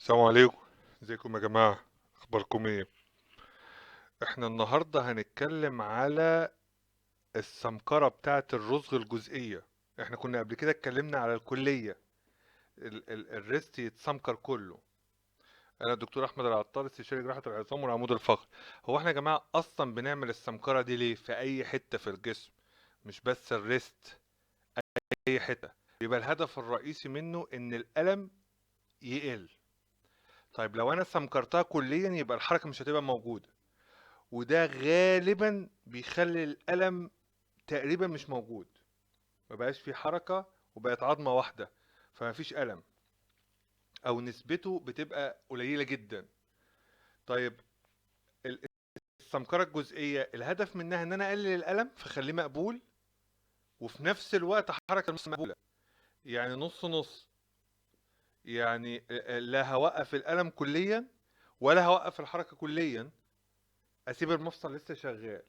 السلام عليكم. ازيكم يا جماعة؟ اخباركم ايه؟ احنا النهاردة هنتكلم على السمكرة بتاعة الرزغ الجزئية. احنا كنا قبل كده اتكلمنا على الكلية، ال wrist يتسمكر كله. انا الدكتور احمد العطار، استشاري جراحة العظام والعمود الفقري. هو احنا يا جماعة اصلا بنعمل السمكرة دي ليه في اي حتة في الجسم؟ مش بس ال wrist، اي حتة. يبقى الهدف الرئيسي منه ان الالم يقل. طيب لو انا سمكرتها كليا يبقى الحركة مش هتبقى موجودة، وده غالبا بيخلي الألم تقريبا مش موجود، ما بقاش في حركة وبقت عظمة واحدة، فما فيش ألم أو نسبته بتبقى قليلة جدا. طيب السمكرة الجزئية الهدف منها إن أنا أقلل الألم فخليه مقبول، وفي نفس الوقت حركة مش مقبولة، يعني نص نص، يعني لا هوقف الألم كليا ولا هوقف الحركة كليا، أسيب المفصل لسه شغال.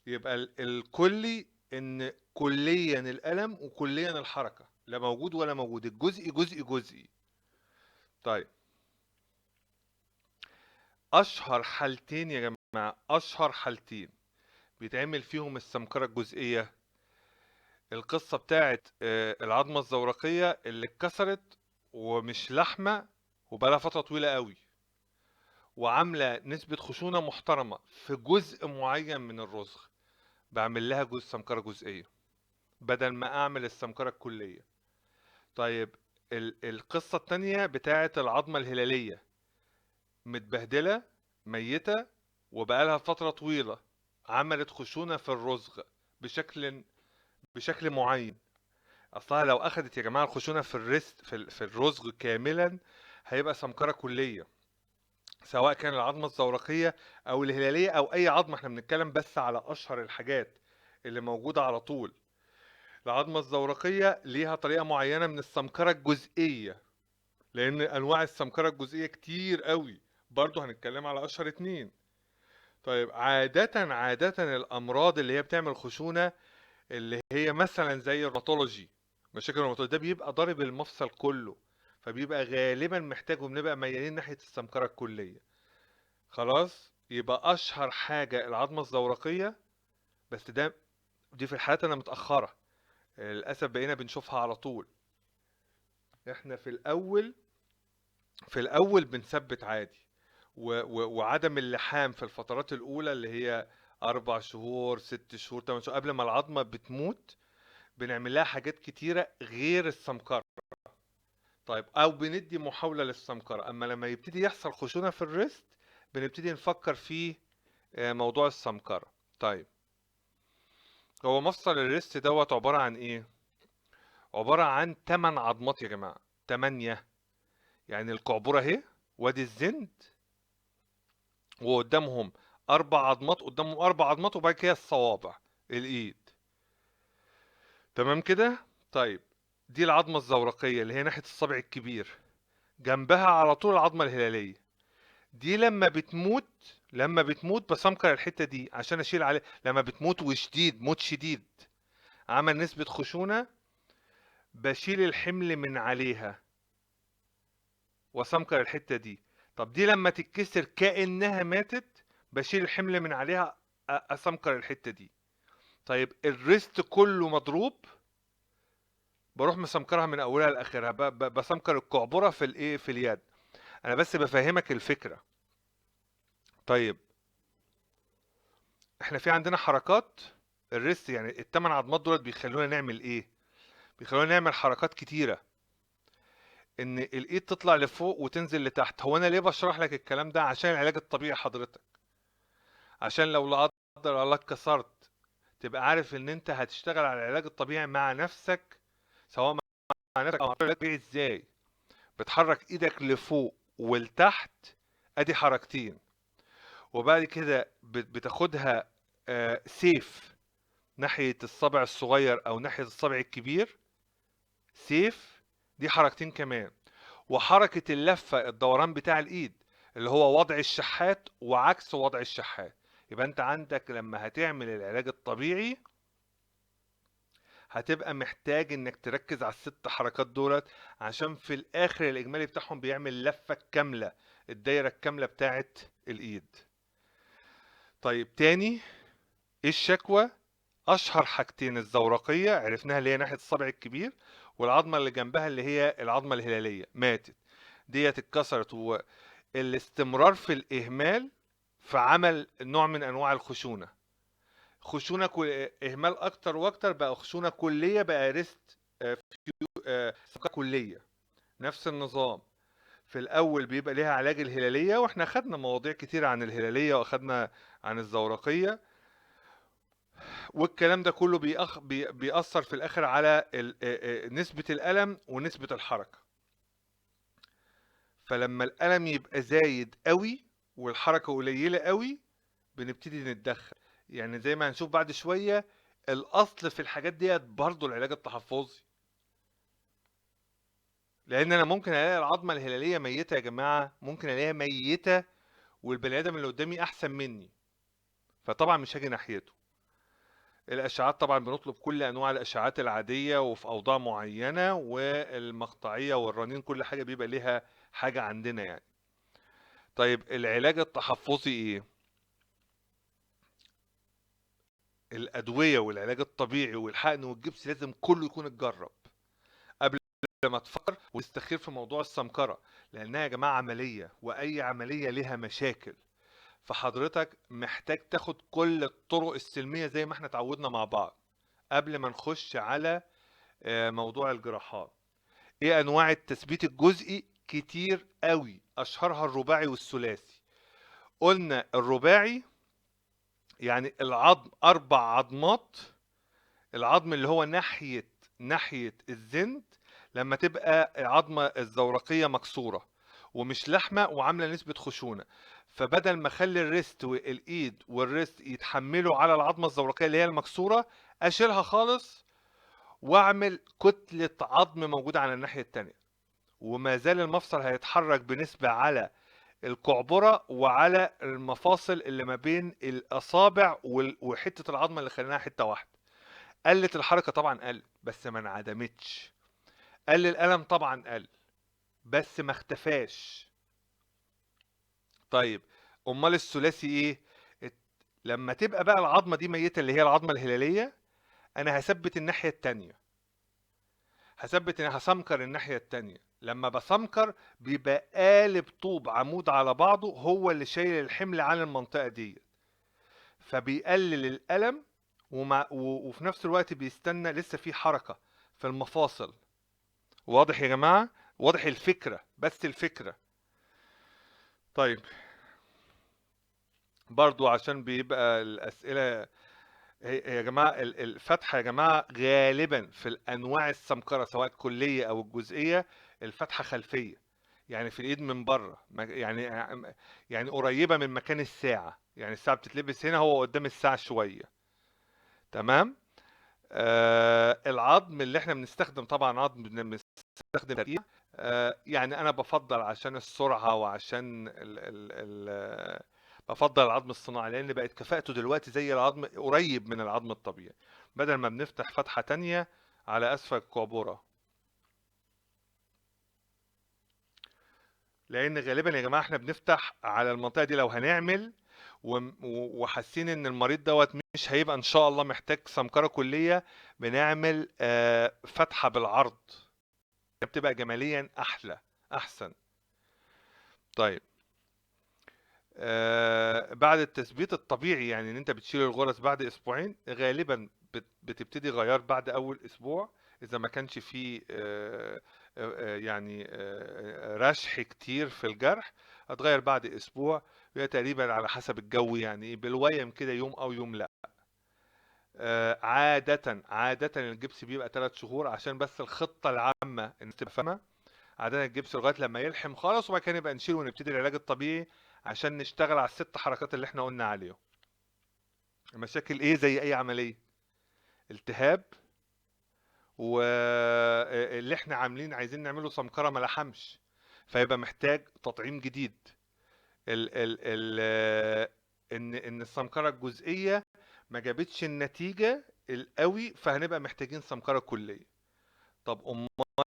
يبقى الكلي إن كليا الألم وكليا الحركة، لا موجود ولا موجود، الجزئي جزئي جزئي. طيب أشهر حالتين يا جماعة، أشهر حالتين بيتعمل فيهم السمكرة الجزئية، القصة بتاعت العظمة الزورقية اللي اتكسرت ومش لحمة وبقالها فترة طويلة قوي وعاملة نسبة خشونة محترمة في جزء معين من الرزغ، بعمل لها جزء سمكرة جزئية بدل ما أعمل السمكرة الكلية. طيب القصة التانية بتاعت العظمة الهلالية، متبهدلة ميتة وبقالها فترة طويلة، عملت خشونة في الرزغ بشكل معين. أصلها لو أخدت يا جماعة الخشونة في الريست في الرزغ كاملا هيبقى سمكرة كلية، سواء كان العظمة الزورقية أو الهلالية أو أي عظمة. احنا بنتكلم بس على أشهر الحاجات اللي موجودة على طول. العظمة الزورقية ليها طريقة معينة من السمكرة الجزئية، لأن أنواع السمكرة الجزئية كتير قوي، برضو هنتكلم على أشهر اتنين. طيب عادة الأمراض اللي هي بتعمل خشونة اللي هي مثلا زي ال rheumatology، مشاكل ال rheumatology ده بيبقى ضارب المفصل كله، فبيبقى غالبا محتاج وبنبقى ميالين ناحية السمكرة الكلية. خلاص يبقى أشهر حاجة العظمة الزورقية، بس دي في الحالات أنا متأخرة للأسف بقينا بنشوفها على طول. احنا في الأول بنثبت عادي، وعدم اللحام في الفترات الأولى اللي هي 4 شهور 6 شهور 8 شهور قبل ما العظمة بتموت، بنعمل لها حاجات كتيرة غير السمكرة. طيب أو بندي محاولة للسمكرة. أما لما يبتدي يحصل خشونة في الريست بنبتدي نفكر في موضوع السمكرة. طيب هو مفصل الريست دوت عبارة عن إيه؟ عبارة عن 8 عظمات يا جماعة، 8، يعني القعبرة أهي وادي الزند، وقدامهم 4 عظمات، قدامهم 4 عظمات، وبعد كده الصوابع الإيد. تمام كده؟ طيب دي العظمة الزورقية اللي هي ناحية الصبع الكبير، جنبها على طول العظمة الهلالية. دي لما بتموت بسمكر الحتة دي عشان أشيل عليه. لما بتموت وشديد، موت شديد، عمل نسبة خشونة، بشيل الحمل من عليها وسمكر الحتة دي. طب دي لما تتكسر كأنها ماتت، بشيل الحمل من عليها أسمكر الحتة دي. طيب الريست كله مضروب، بروح مسمكرها من أولها لآخرها، بسمكر الكعبرة في الإيه، في اليد. أنا بس بفهمك الفكرة. طيب احنا في عندنا حركات الريست، يعني التمن عظمات دولت بيخلونا نعمل ايه؟ بيخلونا نعمل حركات كتيرة، ان الايد تطلع لفوق وتنزل لتحت. هو انا ليه بشرح لك الكلام ده؟ عشان العلاج الطبيعي حضرتك، عشان لو لا قدر الله اتكسرت تبقى عارف ان انت هتشتغل على العلاج الطبيعي مع نفسك، سواء مع نفسك او مع العلاج الطبيعي. ازاي بتحرك ايدك لفوق ولتحت؟ ادي حركتين، وبعد كده بتاخدها، سيف ناحية الصبع الصغير او ناحية الصبع الكبير، سيف، دي حركتين كمان. وحركة اللفة، الدوران بتاع الايد اللي هو وضع الشحات وعكس وضع الشحات. يبقى انت عندك لما هتعمل العلاج الطبيعي هتبقى محتاج انك تركز على الست حركات دولت، عشان في الاخر الاجمالي بتاعهم بيعمل لفة كاملة، الدايرة الكاملة بتاعت الايد. طيب تاني ايه الشكوى؟ اشهر حاجتين الزورقية عرفناها اللي هي ناحية الصبع الكبير، والعظمة اللي جنبها اللي هي العظمة الهلالية ماتت، ديت اتكسرت، والاستمرار في الاهمال فعمل نوع من انواع الخشونة، خشونة اهمال اكتر واكتر، بقى خشونة كلية، بقى wrist كلية. نفس النظام في الاول بيبقى ليها علاج الهلالية، واحنا خدنا مواضيع كتير عن الهلالية واخدنا عن الزورقية، والكلام ده كله بيأثر في الاخر على نسبة الألم ونسبة الحركة. فلما الألم يبقى زايد قوي والحركة قليلة قوي بنبتدي نتدخل. يعني زي ما هنشوف بعد شوية الأصل في الحاجات ديت برضو العلاج التحفظي، لأن أنا ممكن ألاقي العظمة الهلالية ميتة يا جماعة، ممكن ألاقيها ميتة والبني آدم اللي قدامي أحسن مني، فطبعا مش هاجي ناحيته. الأشعات طبعا بنطلب كل أنواع الأشعات العادية وفي أوضاع معينة، والمقطعية والرنين، كل حاجة بيبقى ليها حاجة عندنا يعني. طيب العلاج التحفظي إيه؟ الأدوية والعلاج الطبيعي والحقن والجبس لازم كله يكون اتجرب قبل ما تفكر وتستخير في موضوع السمكرة، لأنها يا جماعة عملية، وأي عملية ليها مشاكل، فحضرتك محتاج تاخد كل الطرق السلمية زي ما احنا اتعودنا مع بعض قبل ما نخش على موضوع الجراحات. ايه انواع التثبيت الجزئي؟ كتير قوي، اشهرها الرباعي والثلاثي. قلنا الرباعي يعني العظم 4 عظمات، العظم اللي هو ناحية الزند لما تبقى العظمة الزورقية مكسورة ومش لحمة وعاملة نسبة خشونة، فبدل ما اخلي ال wrist والايد وال wrist يتحملوا على العظمة الزورقية اللي هي المكسورة، اشيلها خالص واعمل كتلة عظم موجودة على الناحية التانية، وما زال المفصل هيتحرك بنسبة على الكعبرة وعلى المفاصل اللي ما بين الأصابع وحتة العظمة اللي خليناها حتة واحدة. قلت الحركة طبعا قلت، بس ما انعدمتش. قل الألم طبعا قل، بس ما اختفاش. طيب أمال الثلاثي إيه؟ لما تبقى بقى العظمة دي ميتة اللي هي العظمة الهلالية، أنا هثبت الناحية التانية، هثبت هسمكر الناحية التانية. لما بسمكر بيبقى قالب طوب عمود على بعضه، هو اللي شايل الحمل عن المنطقة دي، فبيقلل الألم وفي نفس الوقت بيستنى لسه في حركة في المفاصل. واضح يا جماعة؟ واضح الفكرة، بس الفكرة. طيب برضو عشان بيبقى الأسئلة يا جماعة، الفتحة يا جماعة غالبا في الأنواع السمكرة سواء الكلية أو الجزئية الفتحة خلفية، يعني في الإيد من بره، يعني قريبة من مكان الساعة، يعني الساعة بتتلبس هنا، هو قدام الساعة شوية. تمام؟ العظم اللي احنا بنستخدم طبعا عظم بنستخدم ترقيع، يعني أنا بفضل عشان السرعة وعشان ال ال ال بفضل العظم الصناعي، لأن بقت كفاءته دلوقتي زي العظم، قريب من العظم الطبيعي، بدل ما بنفتح فتحة تانية على أسفل الكعبرة. لأن غالبا يا جماعة احنا بنفتح على المنطقة دي لو هنعمل وحاسين إن المريض دوت مش هيبقى إن شاء الله محتاج سمكرة كلية، بنعمل فتحة بالعرض، بتبقى جماليا أحلى أحسن. طيب بعد التثبيت الطبيعي، يعني ان انت بتشيل الغرز بعد اسبوعين، غالبا بتبتدي غيار بعد اول اسبوع اذا ما كانش فيه يعني رشح كتير في الجرح، هتغير بعد اسبوع تقريبا على حسب الجو، يعني بالويم كده يوم او يوم لا. عادة الجبس بيبقى 3 شهور عشان بس الخطة العامة الناس تبقى فاهمة. عادة الجبس لغاية لما يلحم خالص، وبعد كده نبقى نشيله ونبتدي العلاج الطبيعي عشان نشتغل على ال6 حركات اللي احنا قلنا عليهم. المشاكل ايه؟ زي اي عملية، التهاب، واللي احنا عاملين عايزين نعمله سمكرة ما لحمش، فيبقى محتاج تطعيم جديد. ال ال ال ان السمكرة الجزئية ما جابتش النتيجة القوي، فهنبقى محتاجين سمكرة كلية. طب امال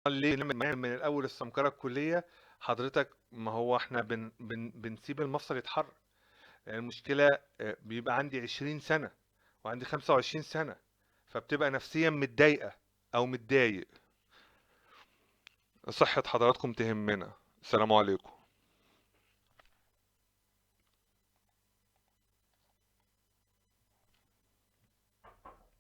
ليه نعمل من الاول السمكرة الكلية حضرتك؟ ما هو احنا بن بن بنسيب المفصل يتحرك. يعني المشكلة بيبقى عندي 20 سنة وعندي 25 سنة، فبتبقى نفسيا متضايقة او متضايق. صحة حضراتكم تهمنا. السلام عليكم.